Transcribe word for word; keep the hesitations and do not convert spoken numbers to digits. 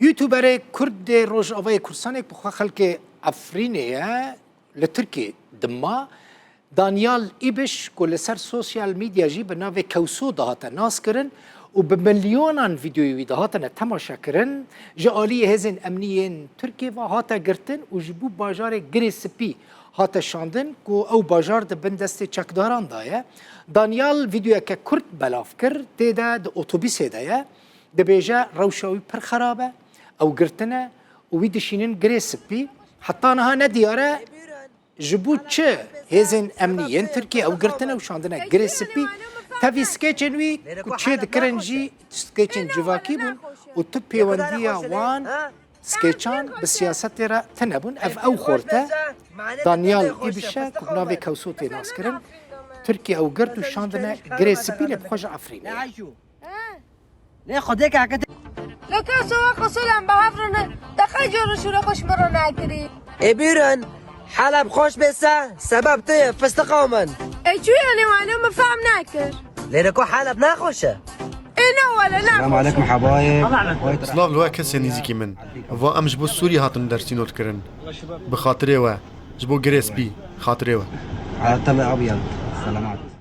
YouTuberê Kurd dê Rojavayê Kurdistanê ku xwe xelkê Efrînê ye, li Tirkiyê dima, Danyal Îbiş ku li ser sosyal medya jî bi navê Kewso dihate naskirin û bi milyonan vîdeoyê wî dihatine temaşekirin, ji aliyê hêzên emnî yên Tirkiyê ve hate girtin û ji bo bajarê Girê Spî hate şandin ku ew bajar di bin destê çekdaran de ye. Danyal vîdeoyeke kurt belav kir, tê de di otobîsê de ye. Dibêje rewşa wî pir xerab e, ew girtine û wî dişînin Girê Spî. Heta niha nediyar e ji bo çi hêzên emnî yên Tirkiyê ew girtine û şandine Girê Spî. Tevî skêçên wî ku çê dikirin jî skêçên civakî bûn û tu pêwendiya wan skêçan bi siyasetê re tune bûn. Ev ew xort e. Danyal Îbiş e ku bi navê Kewso tê naskirin. Tirkiye ew girt û şandine Girê Spî lê bi xwe ji Efrînê ye. Lê xwedê kake te. Li Kewso we qisûlan bi hev rûne, te qey cor û şûrê xweş min re nekirî. Ê bîrin, Heleb xweş bê se, sebeb tu yê, fistiqa min. Ê çû yanî wano min fehm nekir. Lê li ku Heleb ne xweş e? Ê ne wele ne Selam xweş e. Aleykum habayê. Silav li we kesê nîzîkî min. Va em ji bo Sûriyê hatin dersînorkirin. Bi xatirê we. Ji bo Girê Spî. Xatirê we. Ala teme abyad. Selamat.